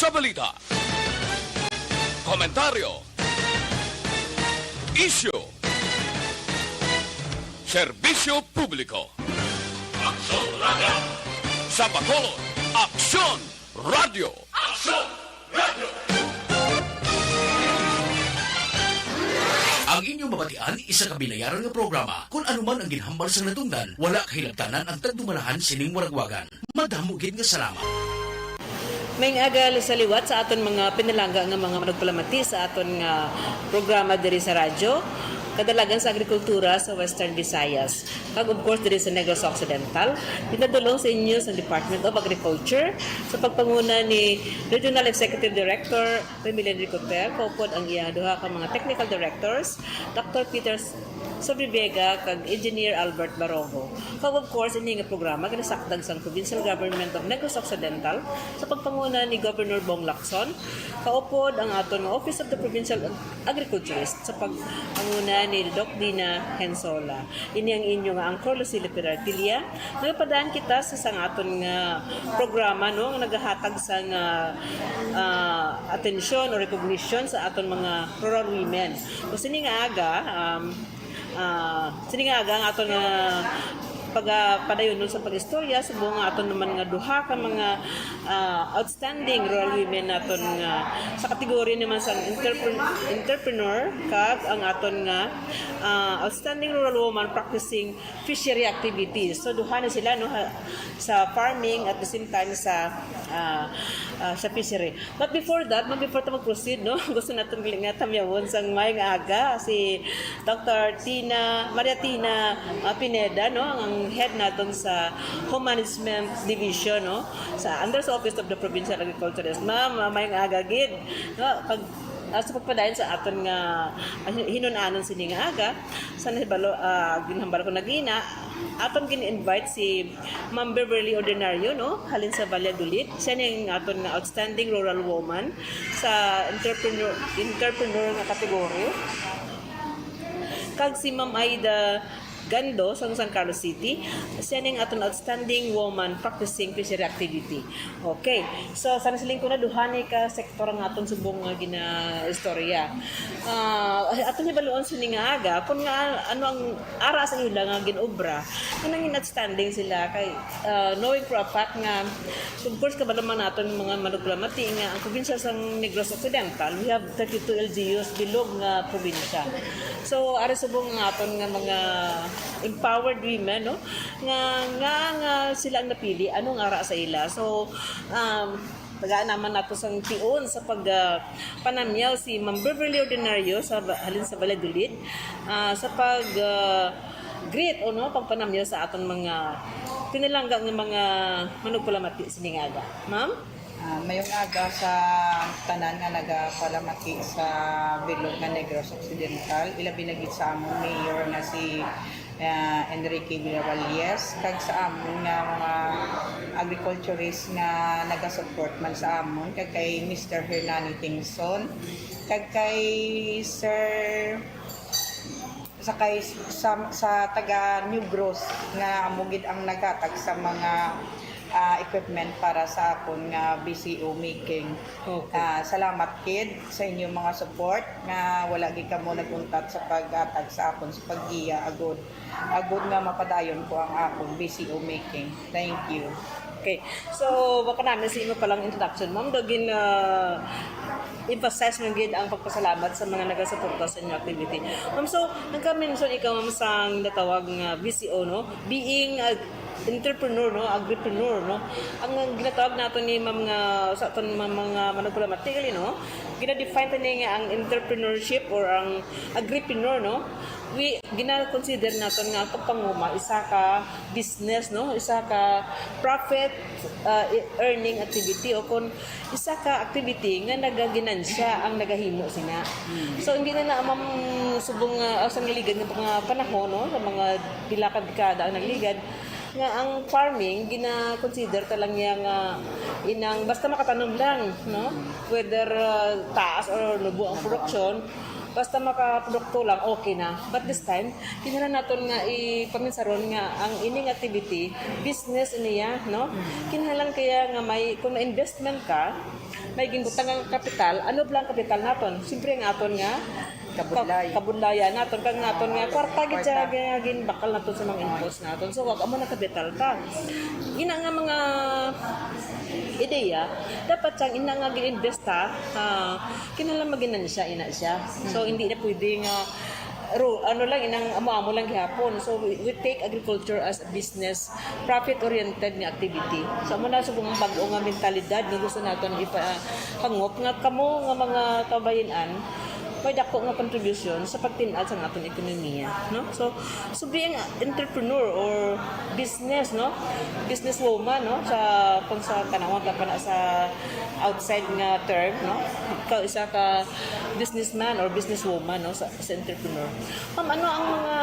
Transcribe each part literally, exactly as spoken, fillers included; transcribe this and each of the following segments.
Balita. Komentaryo. Isyu. Serbisyo publiko. Aksyon Radio. Sa Bacolod, Aksyon Radio. Aksyon Radio. Ang inyong mabatian, isa ka binayaran nga programa. Kon ano man ang ginhambal sang natungdan, wala kahilabtanan ang tagdumalahan sining waragwagan. Madamo gid nga salamat. Maayong aga sa liwat sa aton mga pinalangga nga mga manugpalamati sa aton nga programa diri sa radyo, kadalagan sa agrikultura sa Western Visayas, kag of course diri sa Negros Occidental. Pinadulong sa inyo sa Department of Agriculture sa pagpanguna ni Regional Executive Director Remilin Ricoter, kaupod ang iyang duha ka mga technical directors, Doctor Peter Sobrevega kag Engineer Albert Barogo. Kag of course, ini nga programa ginasakdag sang Provincial Government of Negros Occidental sa pagpanguna ni Governor Bong Lacson, kaupod ang aton nga Office of the Provincial Agriculturist sa pagpanguna ni Doc Dina Hensola. Ini ang inyo nga anchor, Lucille Peraltilla. Nagapadaan kita sa sang aton nga programa, no, nga nagahatag sang ah, atensyon o recognition sa aton mga rural women. So sini nga aga, um, ah, sini nga aga ang aton nga pagapadayon sa pag-istorya subong nga aton naman nga duha ka mga ah, outstanding rural women naton nga sa kategorya naman sa entrepren- entrepreneur kag ang aton nga ah, outstanding rural woman practicing fishery activities. So duha na sila, no, ha- sa farming at the same time sa ah, ah, sa fishery. But before that, no, before ta mag-proceed, no, gusto naton gali nga tamyawon sang maayong aga si Doctor Tina, Maria Tina ah, Pineda, no, ang head naton sa Home Management Division, no, sa under sa Office of the Provincial Agriculturist. Ma'am, ah, maayong aga gid, no, pag ah, sa pagpadayon sa aton nga ah, hin- hinun-anon sini nga aga, sa nahibalo ah, ginhambal ko nagina, aton gin-invite si Ma'am Beverly Ordinario, no, halin sa Valladolid. Siya ni ang aton nga outstanding rural woman sa entrepreneur entrepreneur nga category. Kag si Ma'am Aida Gando sa San Carlos City, siya ni ang aton outstanding woman practicing fishery activity. Okay. So, sa nasiling ko na, duha ni ka sektor ang aton subong nga ginaistorya. Ah, aton hibaluon sini nga aga, kung nga ano ang ara sa ila nga ginobra, nga nangin outstanding sila kay ah, knowing for a fact nga, of course, kabalo man naton mga manuglamati nga ang probinsya sang Negros Occidental, we have thirty-two L G Us bilog nga probinsya. So, ari subong nga aton nga mga empowered women, no? Nga, nga, nga sila ang napili, ano nga ara sa ila. So, um, tagaan naman nato sang tion sa pag ah, panamyaw si Ma'am Beverly Ordinario sa halin sa Valladolid, ah, sa pag ah, greet o no pagpanamyaw sa aton mga pinalangga nga mga manugpalamati sini nga aga. Ma'am? Ah, mayong aga sa tanan nga nagapalamati sa bilog nga Negros Occidental, ilabi na gid sa amon mayor nga si ah, Enrique Villavalles, kag sa amon nga mga agriculturist nga nagasupport man sa amon, kag kay Mister Hernani Tingson, kag kay Sir sa kay sa, sa taga Negros nga amo gid ang naghatag sa mga ah, equipment para sa akon nga B C O making. Okay. Ah, salamat gid sa inyong mga support nga wala gid kamo nag-untat sa paghatag sa akon sa paggiya agud agud nga mapadayon ko ang akon B C O making. Thank you. Okay. So, baka namin sa imo palang introduction, ma'am, daw gin ah, emphasize man gid ang pagpasalamat sa mga nagasuporta sa inyong activity. Ma'am, so, nagka-mention ikaw, ma'am, sa ginatawag nga B C O, no? Being a entrepreneur, no? Agripreneur, no? Ang ginatawag nato ni ma'am nga sa aton mga, mga manugpalamati gali, no? Gina-define ta ni nga ang entrepreneurship or ang agripreneur, no? We gina-consider naton nga ang pagpanguma isa ka business, no? Isa ka profit uh, earning activity o kung isa ka activity nga nagaginansya ang nagahimo sina. So hindi na na ma'am subong uh, sa nagligad nga mga panahon, no? Sa mga pila ka dekada ang nagligad nga ang farming gina-consider ta lang niya nga inang basta makatanom lang, no? Whether uh, taas or nubo ang production, Basta makaprodukto lang, okay na. But this time, kinahanglan naton nga ipaminsaron nga ang ining activity, business niya, no? Kinahanglan kaya nga may, kung may investment ka, may ginbutang nga kapital, ano ba ang kapital naton? Siyempre ang aton nga Kabudlay. Ka-, kabudlayan naton, kang naton nga kwarta gid siya, kwarta, nga ginbakal naton sa mga impos naton. So, wag amo na kapital ka. Ina nga mga ideya, dapat siyang ina nga gin-invest ta, ah, kinahanglan maginansya ina siya. So, hindi na pwede nga ro-, ano lang, inang amo-amo lang gihapon. So, we, we take agriculture as a business, profit-oriented nga activity. So, amo na subong ang bag-o nga mentalidad nga gusto naton ipahangop nga kamo nga mga kababayen-an, may dako nga contribution sa pagtin-ad sa aton ekonomiya, no? So, so being entrepreneur or business, no? Businesswoman, no? Sa, kung sa tanawon ta pa na sa outside nga term, no? Ikaw isa ka businessman or businesswoman, no? Sa, sa entrepreneur. Ma'am, ano ang mga,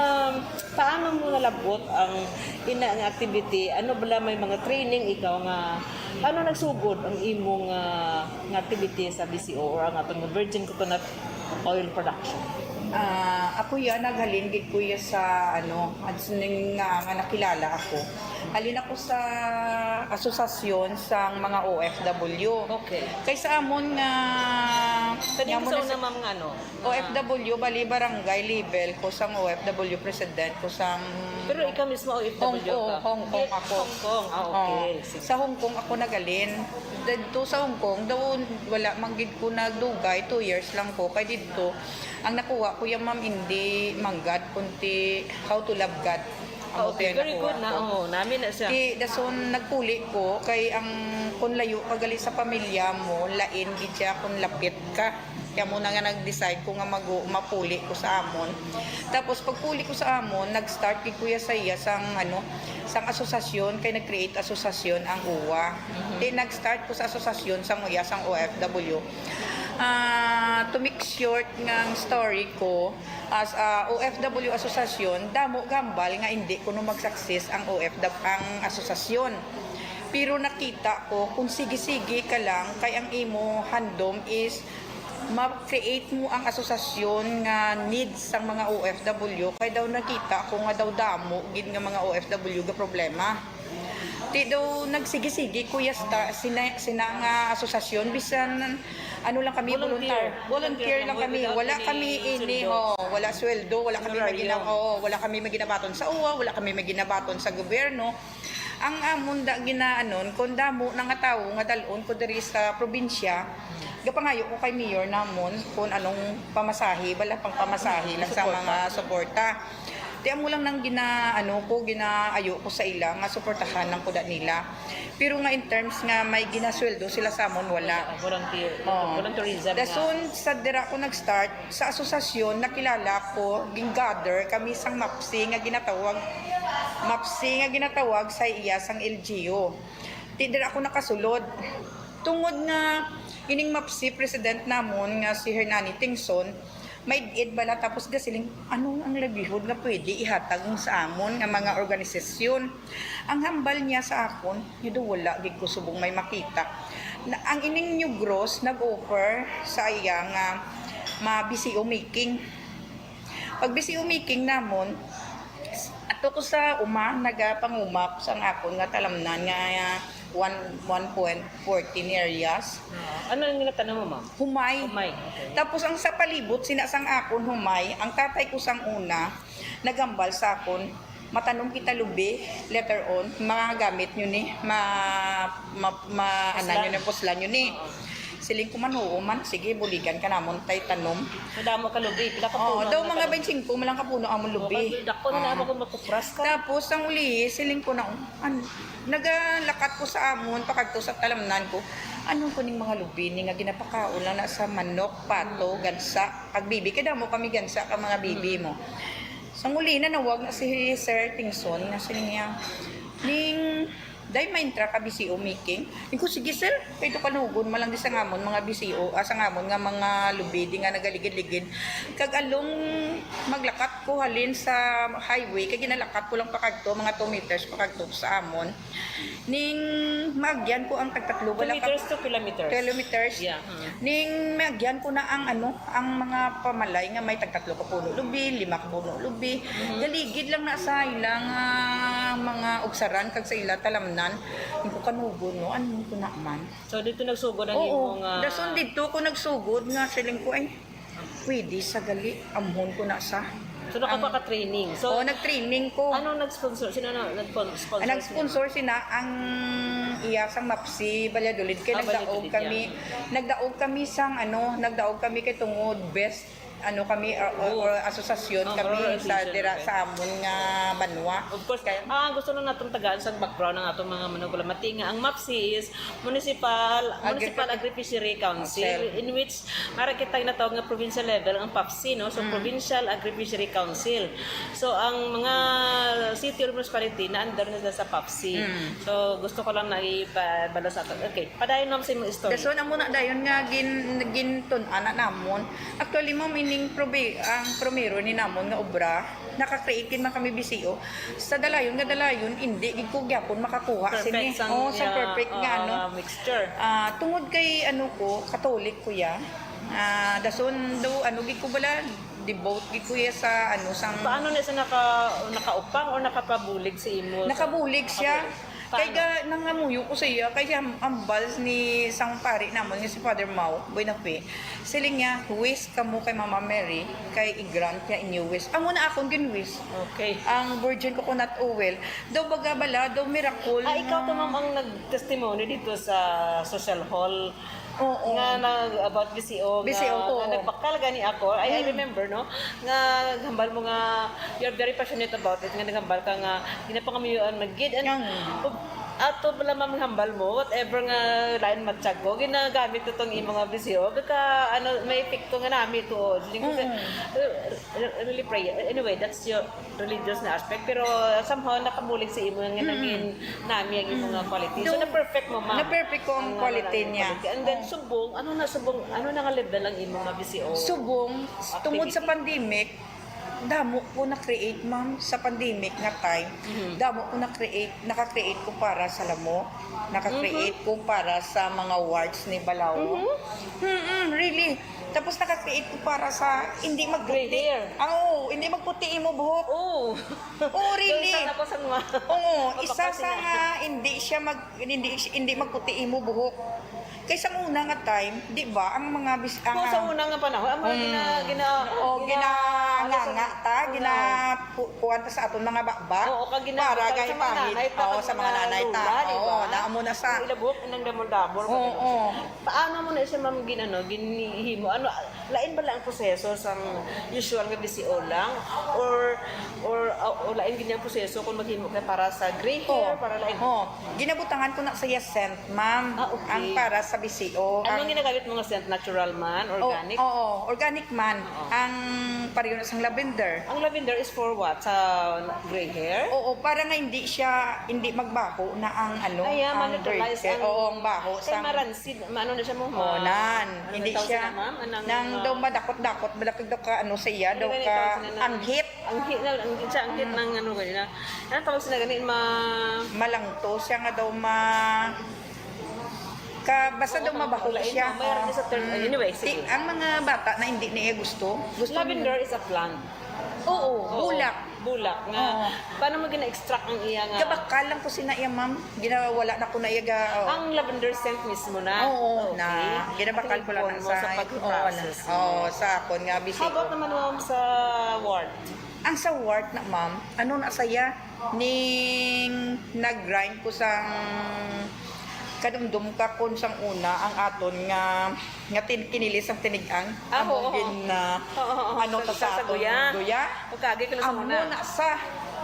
paano mo nalabot ang ina nga activity? Ano bala may mga training ikaw nga, paano nagsugod ang imong, ah, nga activity sa B C O or ang atong virgin coconut oil production? Ah, ako ya, naghalin gid ko ya sa, ano, ads ning nga, nga nakilala ako. Halin ako sa asosasyon sang mga O F W. Okay. Kay sa amon nga, Kani nga sa muna una, sa ma'am, nga ano? O F W, bali barangay level ko sang O F W, president ko sang Pero ikaw mismo O F W Hong Kong, ka? Hong Kong Yes, ako. Hong Kong. Ah, Oh, okay. Sige. Sa Hong Kong ako nagalin. Didto sa Hong Kong, daw wala man gid ko nagdugay, two years lang ko. Kay didto, ang nakuha ko yan, ma'am, hindi manggad, kundi how to love God. Amo Okay, to yung very good nakuha na. ko. Oh, nami na siya. Di, dason nagpuli ko, kay ang, kung layo ka gali sa pamilya mo, lain gid siya kung lapit ka. Kaya mo na nga nag-decide ko nga mag-, mapuli ko sa amon. Tapos pagpuli ko sa amon, nag-start gid ko ya sa iya sang, ano, sang asosasyon, kay nag-create asosasyon ang uwa. Mhm. Di nag-start ko sa asosasyon sang uya sang O F W. Ah, to make short nga ang story ko, as a O F W asosasyon, damo gambal nga hindi kuno mag-success ang O F W, ang asosasyon. Pero nakita ko, kung sige-sige ka lang, kay ang imo handom is ma-create mo ang asosasyon nga needs sang mga O F W, kay daw nakita ko nga daw damo gid nga mga O F W ga problema. Ti daw nagsige-sige, kuya, sta-, sina, sina nga asosasyon, bisan ano lang kami, Volunteer. volunteer. Volunteer Volunteer lang lang kami. without Wala any kami ini, sweldo. ho, wala sweldo, wala kami Honorario. magina-, oo, wala kami maginabaton sa uwa, wala kami maginabaton sa gobyerno. Ang amon da ginaanon, kung damo na nga tawo nga dalon ko diri sa probinsya, gapangayo ko kay mayor namon kung anong pamasahe, bala pang pamasahe lang sa Suporta. mga suporta. Ti amo lang nang gina-, ano ko, ginaayo ko sa ila nga suportahan lang ko da nila. Pero nga in terms nga may ginasweldo sila sa amon, wala. Wala, volunteer, Oo. volunteerism nga. Dason sa dira ko nag-start, sa asosasyon, nakilala ko, gin-gather kami sang MAPSI nga ginatawag, MAPSI nga ginatawag sa iya sang L G U. Ti dira ako nakasulod. Tungod nga ining MAPSI president namon nga si Hernani Tingson, may id bala tapos gasiling, "Ano ang livelihood nga pwede ihatag sa amon nga mga organisasyon?" Ang hambal niya sa akon, "Yudo, wala gid ko subong may makita." Na, ang ining New Gross nag-offer sa iya nga ma-B C O making. Pag B C O making namon, ato ko sa uma, nagapanguma ko sang akon nga talamnan nga, ah, one, one point fourteen areas. Ah, ano ang ginatanom mo, ma'am? Humay. Humay, okay. Tapos ang sa palibot, sina sang akon humay, ang tatay ko sang una, nagambal sa akon, "Matanom kita lubi, later on, magamit nyo ni, ma-, ma-, ma-, anan nyo ni, puslan nyo ni." Oo. Siling ko man, "Oo man, sige, buligan ka namon tay tanom." Madamo ka lubi, pila ka Oo, puno daw ang mga natanom? Twenty-five man lang ka puno amon lubi. Dako na lang Ah. ako makupras ka. Tapos, ang uli, siling ko na, an-, nagalakat ko sa amon, pakadto sa talamnan ko, "Ano ko ning mga lubi ni nga ginapakaon lang na sa manok, pato, gansa, kag bibi?" Kay damo kami gansa ka mga bibi Mm. mo. Sa uli, nanawag na si Sir Tingson, nga siling niya, "Ning, Day, may intra ka B C O making? Ingko, "Sige, sir." Kay to kanugon man lang di sa ngamon mga B C O, ah, sa ngamon nga mga lubi di nga nagaligid-ligid. Kag along maglakat ko halin sa highway, kay ginalakat ko lang pakadto, mga two meters pakadto sa amon. Ning maagyan ko ang tagtatlo, Two wala ka meters to kilometers. Kilometers. Yeah. Hmm. Ning maagyan ko na ang, ano, ang mga pamalay nga may tagtatlo ka puno lubi, lima ka puno lubi. Mhm. Galigid lang na sa ila nga mga ubsaran kag sa ila talamnan. Ingko, kanugon, no? Ano ko na man? So, dito nagsugod ang Oo. Imong, ah, Dason dito ko nagsugod nga siling ko, "Ay, pwede sa gali, amhon ko na sa." So, ang nakapaka-training. So, Oo, nag-training ko. Ano nag-sponsor? Sino na nag-sponsor? Ang nag-sponsor sina ang iya sang MAPCI Valladolid, kay Ah, nagdaog Valladolid, kami, yeah. Nagdaog kami sang, ano, nagdaog kami kay tungod best, ano, kami, uh, uh, Oo. uh, asosasyon Oh, kami sa organization, dira okay. Sa amon nga banwa. Of course, kaya, ah, gusto na natong tagaan sa background ng atong mga manugulamati nga ang MAPCI is Municipal, Municipal Agri- Agri-Fishery Council, Council. In which Para kita ginatawag nga provincial level ang PAFC, no? So, Mm. Provincial Agri-Fishery Council. So, ang mga city or municipality na under na sila sa PAFC. Mm. So, gusto ko lang na ipabalo sa ato. Okay, padayon naman sa imong istorya. Dason, amo na dayon nga gin-, gintun-an na namon. Actually, ma'am, ining probi-, ang primero ni namon nga obra, naka-create man kami B C O. Sa dalayon nga dalayon, hindi gid ko gyapon makakuha Perfect sini. sang, Oh, sa yeah, perfect nga, oo, ano. Nga mixture. Ah, tungod kay, ano ko, Catholic ko ya. Ah, dason do, ano gid ko bala, devote gid ko ya sa, ano, sang Paano na siya naka-, nakaupang o nakapabulig sa imo? Nakabulig siya. Nakabulig. Kay Paano? Ga, nangamuyo ko sa iya, kay siya hambal ni sang pari namon nga si Father Mao Buenafe. Siling niya, "Wish kamo kay Mama Mary, kay i-grant niya inyo wish." Amo na akong gin-wish. Okay. Ang virgin coconut oil. Daw baga bala, daw miracle Ah, ikaw to, nga ma'am, ang nag-testimony dito sa social hall Oo. nga nag-, about B C O, B C O, nga, oo. Nga nagbakal gani ako. I, I Mm. remember, no? Nga hambal mo nga you're very passionate about it, nga naghambal ka nga ginapangamuyoan man gid. And Yang. ub-, ato pala, ma'am, hambal mo, whatever nga lain matsyag ko, ginagamit ko tong imo nga B C O. Kaka, ano, may epekto nga nami to, oh. Hindi ko sa-, Mm. uh, really pray. Anyway, that's your religious na aspect, pero somehow nakabulig sa imo nga Mm. naging nami ang imo nga quality. So, Do-, na-perfect mo, ma'am. Na-perfect ko ang Ang, quality ano, niya. Quality. And then, Oh. subong, ano na subong, ano na nga level ang imo nga B C O Subong, tungod sa activity? Pandemic, damo ko na-create, ma'am, sa pandemic nga time. Mhm. Damo ko na-create, naka-create ko para sa lamok, naka-create Mhm. ko para sa mga warts ni balawo. Mhm. Mm-mm, really. Tapos naka-create ko para sa hindi magputi. Gray hair. Ah, oo, hindi magputi imo buhok. Oo. Oo, really. Yung isa na ko sa mga Oo, isa mapapal sa sila. Nga hindi siya mag-, hindi, hindi magputi imo buhok. Kay sa una nga time, di ba, ang mga bis-, ang, Oo, sa ang una nga panahon, ang mga Mm. gina-, gina-, Oo, gina-, ginanganga ta, oo. Gina-, pu-, kuwan ta sa aton mga baba. Oo, kag gina-, Para sa mga kay pahid. Nanay ta, Oo, kag sa mga mga nanay ta. Lola, di Oo, ba? Naamo na sa Ang ila buhok, nang damol-damol, Oo, kag oo. Paano mo na siya, ma'am, gin-, ano, ginhimo? Ano, lain ba lang ang proseso sang usual nga B C O lang? Or, or, uh, o lain gid ang proseso kung maghimo ka para sa gray hair, Oh. Para lain? Oh. Ginabutangan ko na sa scent, ma'am. Ah, okay. Ang para sa B C O. Anong Ang ginagamit mo nga scent? Natural man? Oh, Organic? Oo, organic man. Oo. Ang pareho na sang lavender. Ang lavender is for what? Sa gray hair? Oo, para nga hindi siya, hindi magbaho na ang ano, Ay, ah, ang ma-neutralize gray hair. Ang Oo, ang baho Kay sang maransid, maano na siya mo, Oh, ma-, nan. ano Hindi tawag siya. Sila, ma'am? Anang, Nang ah, daw madakot-dakot, malapit daw ka, ano sa iya, Ano daw gani ka, tawag sila na, anghit. Anghit na, anghit siya, anghit Mm. Ng ano ganina. Ano tawag sila gani? Ma- Malangto siya nga daw ma-, ka, basta Oo, daw mabaho lain siya. Mo. Mayroon Oh. Sa third, Mm. Anyway, Ti-, sige. Ang mga bata na hindi niya gusto, gusto Lavender nila. Is a plant. Oo, Oo. Bulak. Bulak nga. Oo. Paano mo gina-extract ang iya nga? Gabakal lang ko sina iya, ma'am. Ginawala na ko na iya ga-, oh. Ang lavender scent mismo na? Oo, Okay. Na. Ginabakal ko lang At na inipon mo sa sa pag-process oo, mo. Oo, sa akon nga B C O. How about naman, ma'am, sa wart? Ang sa wart na, ma'am, ano na saya? Ning nag-grind ko sang kadumdum ka kun sang una ang aton nga, nga tin-, kinilis ang tinigang. Ah, Amo oo. Gin, ah, Oo, oo, oo. Ano Sa, ta sa sa aton guya. Guya? Pagkagi ko na sa Amo una. Na sa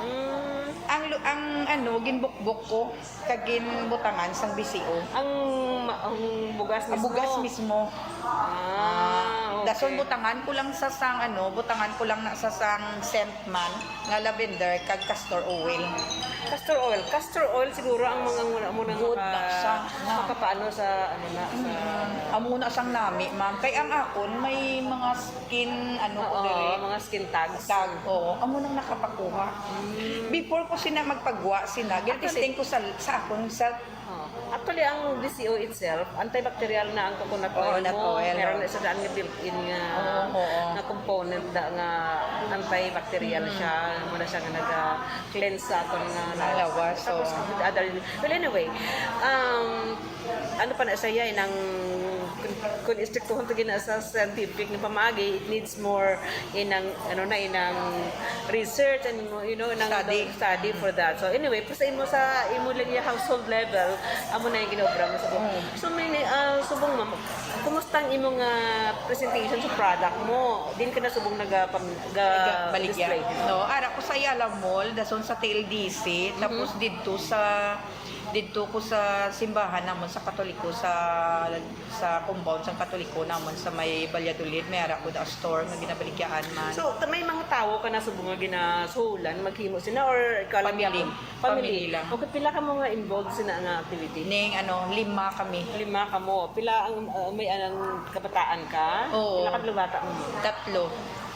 Mm. Ang lu-, ang ano, ginbukbok ko, kag ginbutangan sang B C O. Ang ma-, ang bugas Ang mismo? Bugas mismo. Ah, Ah, okay. So, butangan ko lang sa sang, ano, butangan ko lang na sa sang scent man, nga lavender, kag castor oil. Castor oil. Castor oil siguro ang mga muna, muna Good na siya, na. Makapaano sa, ano na, sa... Amo na sang nami, ma'am. Kay ang akon, may mga skin, ano ko Oo, diri. Mga skin tags. Tag, oo. Amo nang nakapakuha. Before ko sina magpagwa sina, gin-testing ko sa, sa akon self. Oh. Actually, ang D C O itself, antibacterial na ang coconut oil Coconut mo. Oil, Meron oh. Na sa daan nga built-in nga, Oo, oo. Nga component da, nga antibacterial siya. Muna siya nga nag-cleanse sa aton nga Ang lawas, Tapos, oo. With other, well, anyway, um, ano pa na siya, inang kung, kung istriktuhon to gina sa scientific nga pamagi, it needs more inang, ano na, inang research and, you know, inang Study. Study for that. So anyway, sa imo, sa imo lang yung household level, amo na yung ginobra mo sa buhay. So may uh, subong, ma'am, kumusta ang imo nga presentation sa product mo? Din ka na subong naga pam- ga Baligya. Display. No, ara ko sa Ayala Mall, dason sa T L D C, tapos didto sa didto ko sa simbahan namon sa Katoliko, sa sa compound sa Katoliko namon sa may Valladolid, may ara ko da store nga ginabaligyaan man. So, ta- may mga tawo ka na subong nga ginasuhulan, maghimo sila or ikaw lang Family. gyapon? Family lang. Okay, pila ka mo nga involved sina nga activity? Ning ano, lima kami. Lima ka mo. Pila ang uh, may anang kabataan ka? Oo. Pila ka bata mo? Tatlo.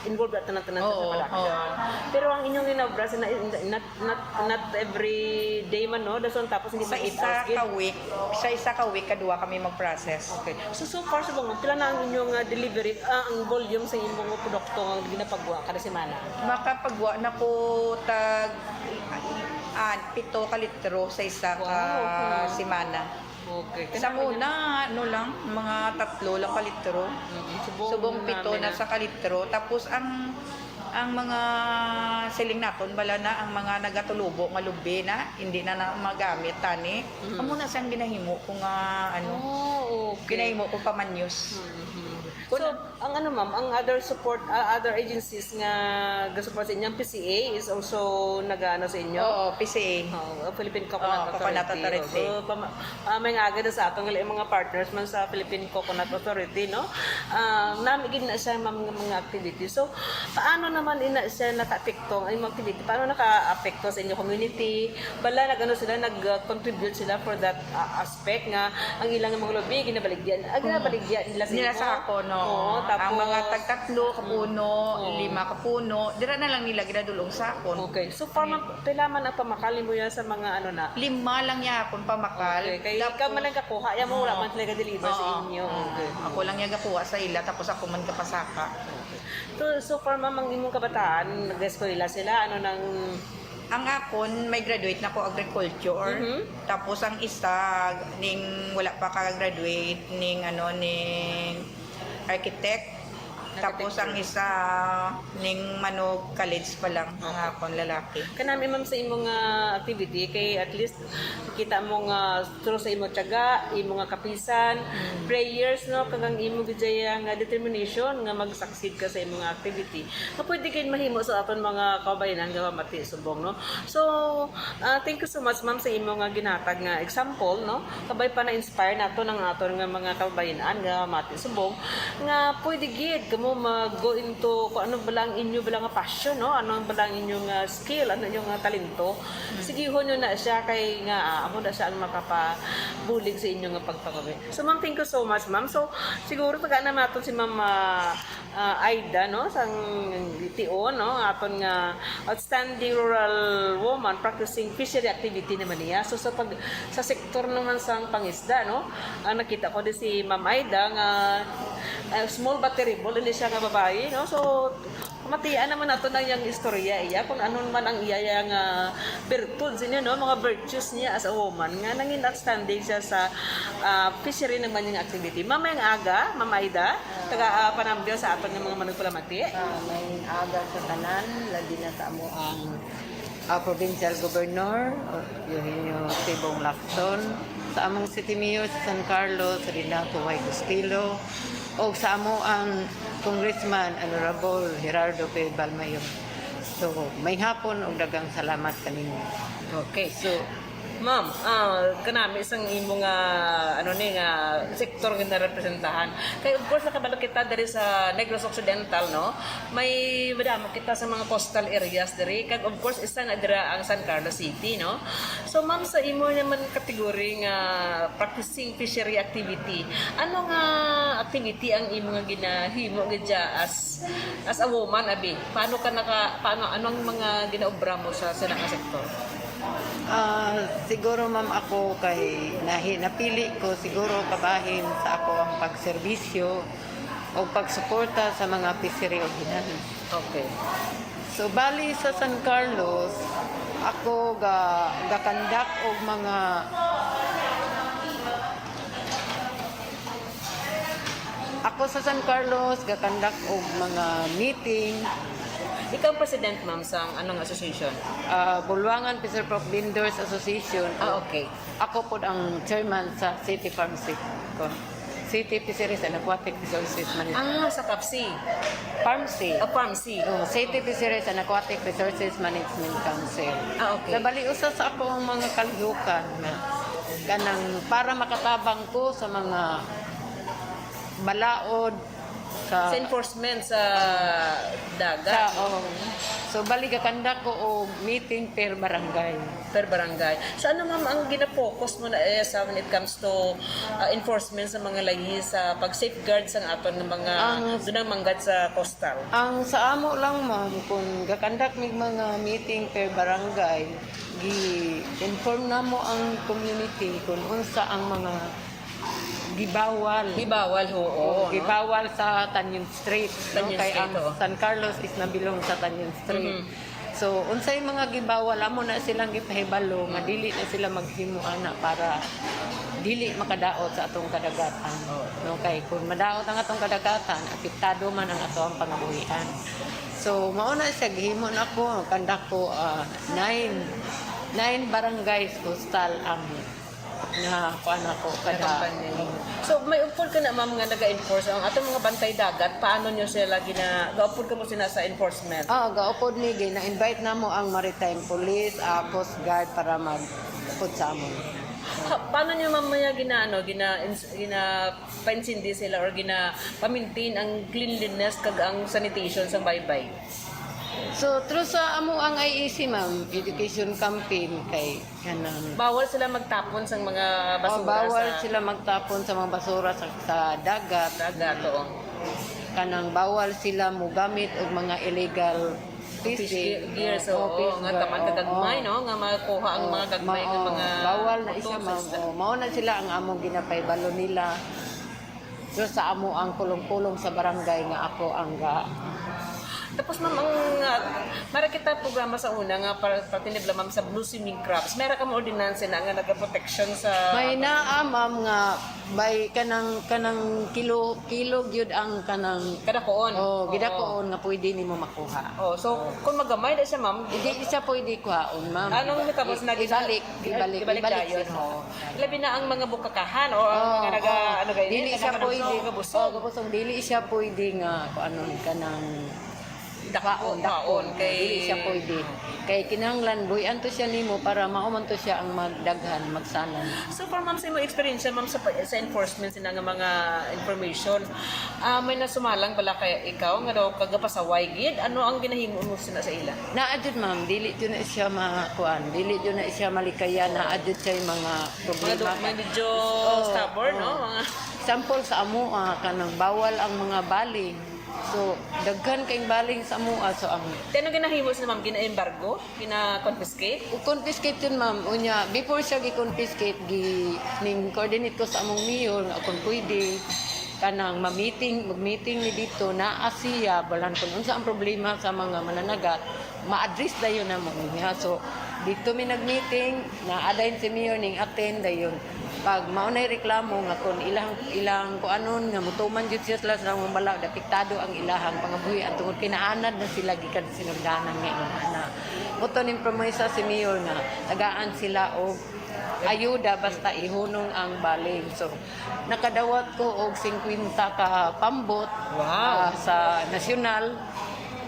Involved at tanan-tanan sa Oo, production. Oo. Pero ang inyong inobra sa not, not, not every day man, no? Dason tapos hindi Sa man isa outfit? Ka week, sa isa ka week, kadua kami mag-process. Okay. So, so far, subong, pila na ang inyong uh, delivery, ah, ang volume sa inyong produkto nga ginapagwa kada semana? Makapagwa na ko tag ah, pito ka litro sa isa ka Wow. semana. Okay. Sa una, ano lang, mga tatlo lang ka litro. Mm, subong Subong pito namin na na. Sa ka litro. Tapos ang ang mga siling naton bala na ang mga nagatulubo nga lubi na hindi na, na magamit tani. Amo na siyang ginahimo ko nga ano, Oh, okay. Ginahimo ko pamanyos. Mhm. Kun- So, ang ano ma'am, ang other support, ah, other agencies nga ga-support sa inyo, ang P C A is also nag-ano sa inyo? Oo, P C A. Oh, ang Philippine Coconut Oo, Coconut Authority. Authority. So, pama- ah, may nga agad sa aton nga mga partners man sa Philippine Coconut Authority, no? Ah, nami gid na siya mga, mga activity. So, paano naman ina siya naka-apekto ang imong activity? Paano naka-apekto sa inyong community? Bala nag-ano sila, nag-contribute sila for that ah, aspect nga ang ilang mga lubi ginabaligyan. Ah, ginabaligyan nila sa Nila imo? Sa ako, no. Oo, tapos Ang mga tagtatlo ka puno, Oo. Lima ka puno, dira na lang nila ginadulong sa akon. Okay. So, far man, pila man ang pamakal mo yan sa mga ano na? Lima lang niya akong pamakal. Okay. Kay ikaw man lang kakuha, yan mo wala man sila ga-deliver sa Oo. inyo. Okay. Ako lang niya gakuha sa ila, tapos ako man gapasaka. So, so far, ma'am, ang imong kabataan, nag-eskwela sila, ano nang... Ang akon, may graduate na ko agriculture. Mhm. Tapos ang isa, ning wala pa ka-graduate, ning ano, ning architect. Tapos ang isa, ning manog college pa lang, ang akon lalaki. Kanami, ma'am, sa imong ah, activity, kay at least kita mo nga through sa imo tiyaga, imo nga kapisan, prayers, no, kag ang imo gid nga determination nga mag-succeed ka sa imo nga activity. Nga pwede kay mahimo sa aton mga kababayan nga mamati subong, no. So, ah, thank you so much, ma'am, sa imo nga ginatag nga example, no. Kabay pa na-inspire nato ng aton nga mga kababayan nga mamati subong nga pwede gid kamo mag-go into kung ano bala ang inyo bala nga passion, no. Ano bala ang inyo nga skill, ano inyo nga talento. Sigihon nyo na siya kay nga ah, amo na siya ang makapabulig sa inyo nga pagpangabay. So ma'am, thank you so much, ma'am. So siguro taga na naton si Ma'am ah, ah, Aida, no, sang Tion, no, aton nga outstanding rural woman practicing fishery activity naman niya. So sa pag sa sektor naman sang pangisda, no, ang nakita ko di si Ma'am Aida nga ah, small but terrible ini siya nga babayi, no. So Matian naman nato na iyang istorya iya, kung ano man ang iya, iya nga birtud sa inyo, no? Mga virtues niya as a woman, nga nangin outstanding siya sa ah, fishery naman yung activity. Mamayang aga, Ma'am Aida, taga ah, Panambio sa aton nga mga manugpalamati. Ah, may aga sa tanan, labi na sa amo ang ah, Provincial Governor, Eugenio Tibong Lacson, sa among City Mayor sa San Carlos, Renato Y. Bustillo, o sa amo ang Congressman Honorable Gerardo P. Balmayon. So, may hapon ug daghang salamat kanimo. Okay. So, Ma'am, ah, kanami sang imo nga, ano ni, nga sektor nga narepresentahan. Kay of course, nakabalo kita diri sa Negros Occidental, no? May madamo kita sa mga coastal areas diri. Kag of course, isa na dira ang San Carlos City, no? So, ma'am, sa imo naman kategory nga practicing fishery activity, ano nga activity ang imo nga ginahimo gid dya as, as a woman, abi? Paano ka naka, paano, ano ang mga ginaobra mo sa, sa nga sektor? Ah, siguro, ma'am, ako kay nahi-, napili ko siguro kabahin sa ako ang pagserbisyo o pagsuporta sa mga fishery ordinance. Okay. So, bali sa San Carlos, ako ga, ga-conduct og mga, ako sa San Carlos, ga-conduct og mga meeting. Ikaw ang president, ma'am, sang anong association? Ah, Bulwangan Fisher Folk Vendors Association. Ah, okay. Ako pod ang chairman sa City Farm Safety. City Fisheries and Aquatic Resources Management. Ah, sa CAFSI. Farm Safety. Ah, Farm Safety. Oh, City Fisheries and Aquatic Resources Management Council. Ah, okay. Nabali usa sa ako ang mga kalihukan na kanang para makatabang ko sa mga balaod sa Sa enforcement sa dagat. Sa, oh. So, bali, ga-conduct ko og meeting per barangay. Per barangay. So, ano, ma'am, ang gina-focus mo na, eh, sa when it comes to, ah, enforcement sa mga layi sa pag-safeguard sa aton nga mga Ang dunang manggad sa coastal? Ang sa amo lang, ma'am, kung ga-conduct mig mga meeting per barangay, gi-inform namo ang community kung unsa ang mga gibawal. Gibawal, oo, no? Gibawal sa Tanyon Strait, no? Tanyon Kay Strait, ang oo. San Carlos is nabilong sa Tanyon Strait. Mhm. So, unsay mga gibawal, amo na silang gipahibalo nga Mm. dili na sila maghimo ana para dili makadaot sa atong kadagatan. Oo. No, kay kung madaot ang atong kadagatan, apektado man ang atong pangabuhian. So, mao na siya, gihimo na ko, conduct ko, ah, nine, nine barangays coastal ang nga kuan ako kada. Nakampanya ninyo. So, may upod ka na, ma'am, nga naga-enforce. Ang atong mga bantay dagat, paano nyo sila gina-, gaupod ka mo sila sa enforcement? Ah, gaupod ni, gina-invite namo ang Maritime Police, ah, Coast Guard para mag-upod sa amon. Ha, paano nyo, ma'am, maya gina-, ano, gina-, ins-, gina-, paintindi sila or gina-, pa-maintain ang cleanliness kag ang sanitation sa baybay? So, through sa amo ang I E C, ma'am, education campaign kay kanang Bawal sila magtapon sang mga Oh, basura bawal sa sila magtapon sa mga basura sa, sa dagat. Dagat, oo. Kanang bawal sila mogamit og mga illegal Fish fishing. Gear, so, Oh, oo, fish nga gear, taman oo, kagagmay, oo. No? Nga makuha ang Oo, mga gagmay nga ma-, oo. Mga Bawal na siya, ma'am. Isda. Oo, mao na sila ang among ginapahibalo nila. So, sa amo ang pulong-pulong sa barangay nga ako ang ga- Tapos, ma'am, ang, ah, mara kita programa sa una nga para, patinibla, ma'am, sa blossoming crops. Mera ka mo ordinansa na nga nagaproteksyon sa May naa, ma'am, nga by kanang, kanang kilo, kilo gyud ang kanang Kadakuon. Oh, Oo. Gidakuon nga pwede nimo makuha. Oh, so, kung magamay na siya, ma'am, Hindi siya pwede kuhaon, ma'am. Anong Iba-, matapos i-, na gina-, ibalik, gina-, ibalik, ibalik ibalik dayon, siya. Oh. Labi na ang mga bukakahan o ang Oo, mga naga-, oo. ano, ganyan, Dili siya nagabusog, pwede. Gabusog. Oh, gabusog. Dili siya pwede nga, kung ano, kanang Dako, Dako, dako. Dako. Kay Dili siya pwede. Kay kinahanglan, buhian to siya nimo para mao man to siya ang magdaghan, magsalan. So far, ma'am, sa imong eksperyensya, ma'am, sa pa-, sa enforcement sina nga mga information, ah, may nasumalang bala kay ikaw nga daw kagapasaway gid? Ano ang ginahimo mo sina sa ila? Naa jud, ma'am, dili jud na siya makuan, dili jud na siya malikaya, naa jud siya mga Mga problema. Do-, may medyo Oh, stubborn, no? oh. Mga Sample sa amo, ah, kanang bawal ang mga baling. So, daghan kayong baling sa amo, ah, so ang Di, ano ginahimo sa ma'am? Gina-embargo? Gina-confiscate? Confiscate yun, ma'am. Unya, before siya gi-confiscate, gi-, ning coordinate ko sa among mayor nga kung pwede, kanang ma-meeting, mag-meeting ni dito, naa siya, balan kung unsa ang problema sa mga mananagat, ma-address dayon namo niya. So, dito mi nag-meeting, naa dayon si mayor ning attend dayon. Pag mao na'y reklamo nga kung ilang, ilang kuanon nga mutuman jud siya sila sa mga bala, apektado ang ilahang pangabuhi, ang tungod kay naanad na sila gikan sa sinugdanan nga ingon ana. Muto ning promesa si mayor nga tagaan sila og ayuda basta ihunong ang baling. So, nakadawat ko og singkwenta ka pambot, Wow. ah, sa nasyonal.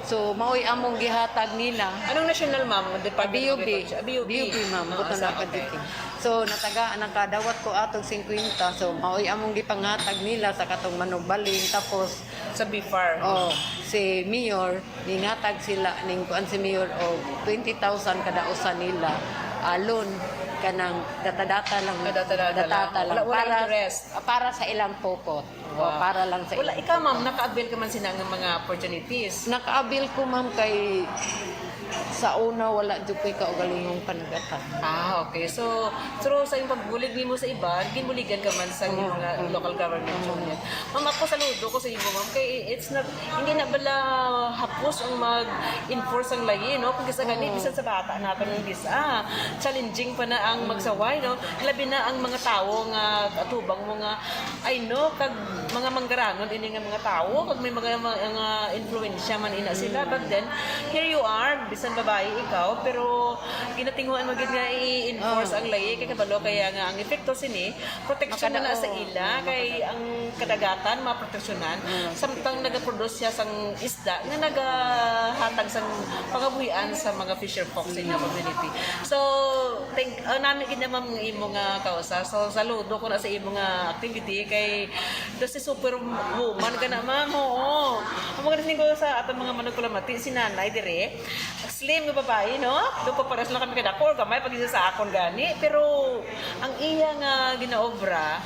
So, mao'y among gihatag nila. Anong national, ma'am? Department B U B. of Agriculture? Ah, B U B. B U B, ma'am. Ah, Butang sa- na Cavite. So, nataga, nakadawat ko atong singkwenta. So, mao'y among gipanghatag nila sa katong manugbaling. Tapos, Sa B F A R. Oh, si Mayor, ningatag sila, ning kuan si Mayor og twenty thousand kada usa nila. Ah, loan, kanang data-data lang. Data-data lang. Wala, wala para, interest. Para sa ilang pokot. O, Wow. para lang sa Wala, ilang ikaw, ma'am, pokot. naka-avail ka man sina nga mga opportunities? Naka-avail ko, ma'am, kay sa una wala jud ko'y kaugalingong panagatan. Ah, okay. So, through sa iyong pagbulig nimo sa iba, ginbuligan ka man sa Oo, mga oo. Local government Oo. unit. Ma'am, ako saludo ko sa imo, ma'am, kay it's not, hindi na bala hapos ang mag-enforce ang layi, no? Kung sa gani, Oo. bisan sa bata naton ang bisa, challenging pa na ang magsaway, no? Labi na ang mga tawo nga atubang mo nga, I know, kag mga manggarangon ini nga mga tawo, kag may mga, mga influensya man ina sila. But then, here you are, bisan babayi ikaw, pero ginatinguhan mo gid nga i-enforce Ah. ang layi, kay kabalo kaya nga ang epekto sini, protection na, na sa Makadaog. ila, kay ang kadagatan maproteksyonan, Ah. samtang nagaproduce siya sang isda nga nagahatag sang pangabuhian sa mga fisher folk sa inyong community. So, thank, uh, nami gid na, ma'am, nga imo nga kausa. So, saludo ko na sa imo nga activity kay the super woman ka na, ma'am. Oo. Ang mga listening ko sa aton mga manugkulamati, si nanay dire, slim nga babae, no? Do pa pares lang kami kadako or gamay pag isa sa akon gani. Pero ang iya nga ginaobra,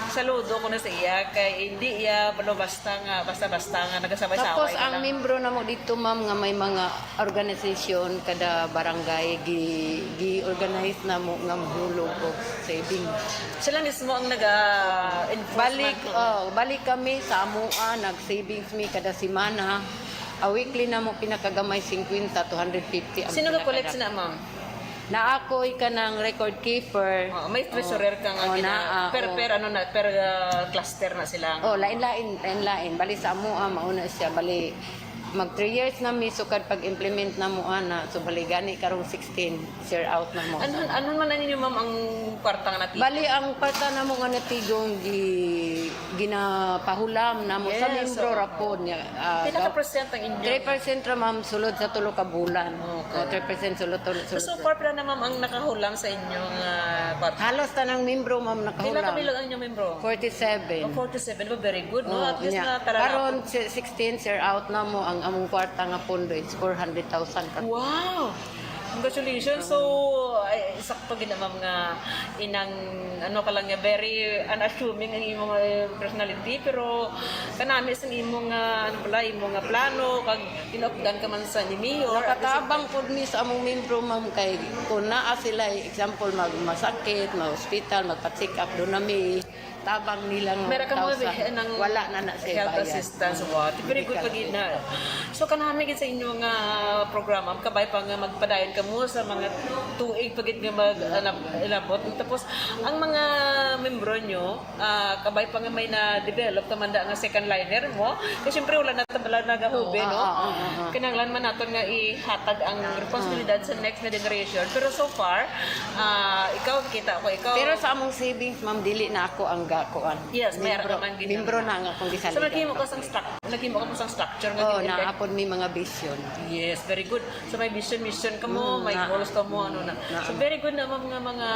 saludo ko na sa iya kay hindi iya balo basta nga, basta-basta nga nagasaway-saway Tapos na ang lang. Membro namo dito, ma'am, nga may mga organisasyon kada barangay, gi gi-organize namo nga mahulog og saving. Sila mismo ang nag-enforce. Balik, oh, balik kami sa amoa, nag-savings mi kada semana. A weekly namo pinakagamay fifty to hundred fifty ang Sino ga-collect pinakada- sina, ma'am? Naa ko'y kanang record keeper. Oh, may treasurer ka nga Oh, gina- naa, per, oh. Per ano na, per, uh, cluster na sila. Oh, lain-lain, lain-lain. Bali sa amoa, mauna siya. Bali, mag three years na mi sukad pag-implement namo ana. So, bali gani karong sixteen, share out namo. Ano, ano man na ninyo, ma'am, ang kwarta nga natigong? Bali, ang kwarta namo nga natigong gi, ginapahulam namo sa Yes, membro oo. Ra pod niya. Ah, Pila ka percent ang inyo? Three percent ra, ma'am, sulod sa tulo ka bulan. Okay. Oh, three percent sulod, tulo, So, sulod. so far, pila na, ma'am, ang nakahulam sa inyo nga kwarta? Halos tanang membro, ma'am, Pila nakahulam. Kabilog ang inyong membro? Forty-seven. Oh, forty-seven ba? Very good, no? Oh, At least nya. na talala. Karon, si-, sixteen, share out namo ang among kwarta nga pondo is four hundred thousand ka. Wow! Congratulations. So, ay, sakto gid na, ma'am, nga inang, ano ka lang nga, very unassuming ang imong, eh, personality, pero kanami sa imong, ah, ano pala, imong, ah, plano, kag ginaupdan ka man sa ni Mayor. Nakatabang pud mi sa among membro, ma'am, kay kung naa sila, example, mag-, masakit, ma-hospital, magpa-check up, doon na mi tabang nila nga Meron ka mo thousand. Ng Wala na na siya health bayad. Assistance. Wow. Very good pa gid na. So, kanami gid sa inyo nga programa, kabay pa nga magpadayon ka mo sa mga tuig pa gid nga mag, ah, nab-, inabot. Tapos, ang mga membro nyo, ah, kabay pa nga may na-develop ka man da nga second liner mo. Kasi, siyempre, wala na tabala nagahubi, Oo, no? oo, oo, oo. Kinahanglan man naton nga ihatag ang responsibilidad sa next na generation. Pero so far, ah, ikaw, kita ko, ikaw. Pero sa among savings, ma'am, dili na ako ang gakuan. Yes, may Membro, man gid membro na. na nga akong So, gisaligan. naghimo ka sang struc-, naghimo ka po sang structure nga Oh, gin-elect. Naapod may mga vision. Yes, very good. So, may vision, mission ka mo, Mm, may na- goals ka mo, ano na. na- So, very good na mga, mga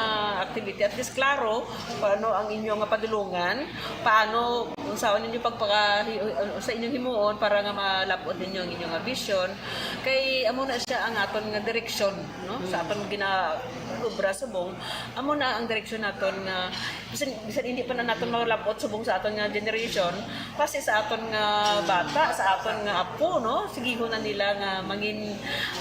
activity. At least, klaro, paano ang inyo nga padulungan, paano, kung saan ninyo pagpaka-, sa inyong himuon para nga malapod ninyo ang inyong nga vision. Kay, amo na siya ang aton nga direksyon, no? Sa aton gina-, obra subong, amo na ang direksyon naton nga bisan, bisan hindi pa na naton malapot subong sa aton nga generation, kasi sa aton nga bata, sa aton nga apo, no? Sigihon na nila nga mangin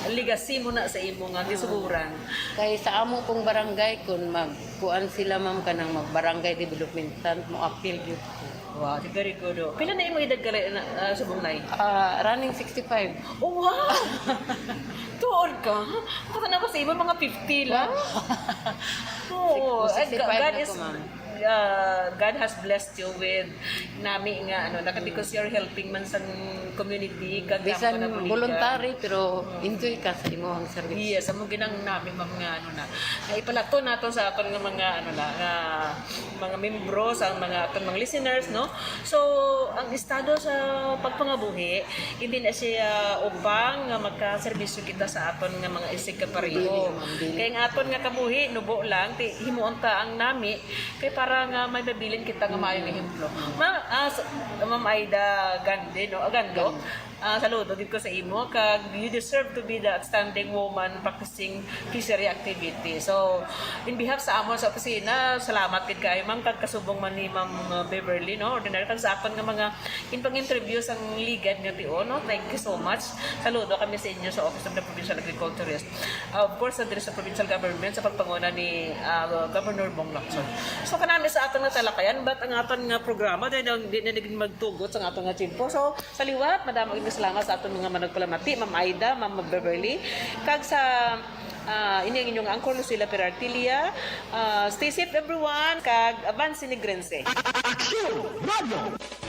legacy mo na sa imo nga gisuguran. Kay sa amo pong barangay, kung mag, kuan sila, ma'am, kanang mag barangay development fund, mo appeal gyud ko. Wow, very good, oh. Pila na imo edad ka, na, ah, subong, Nay? Ah, running sixty-five. Oh, wow! Tuod ka? Kata na ba sa imo, mga fifty lang? Oo. Six-, Ay, sixty-five God na is, ko, ma'am. Uh, God has blessed you with nami nga ano, na, because you're helping man sa community, kag Bisan damo ka nabuligan. Voluntary, pero enjoy ka sa imong service. Yes, amo ginang nami, ma'am, nga ano na. Nga ipalato nato sa aton nga mga ano na, nga mga membro, sa mga aton mga listeners, no? So, ang estado sa pagpangabuhi, hindi na siya upang nga magkaserbisyo kita sa aton nga mga isigkapareho. Dili, ma'am, dili. Kay ang aton nga kabuhi, nubo lang, ti himuon ta ang nami, kay para nga may mabilin kita nga maayong ehemplo. Ma, ah, s-, Ma'am Aida Gande, no? Ah, Gando, ah, saludo gid ko sa imo, kag you deserve to be the outstanding woman practicing fishery activity. So, in behalf sa amon sa opisina, salamat gid kaayo, ma'am, kag kasubong man ni Ma'am, uh, Beverly, no? Ordinary, kag sa akon nga mga in pang-interview sang ligad nga tion, no? Thank you so much. Saludo kami sa inyo sa Office of the Provincial Agriculturist. Uh, of course, sa diri sa provincial government, sa pagpanguna ni, uh, Governor Bong Lacson. So, kanami sa aton nga talakayan, but ang aton nga programa, di na, di na naging magtugot sa aton nga tiyempo. So, sa liwat, madamo gid nga salamat sa aton mga managpalamati, Ma'am Aida, Ma'am Beverly, kag sa, ah, ini ang inyong anchor, Lucila Perartilia. Ah, stay safe, everyone, kag avance Negrense. Aksyon Radio!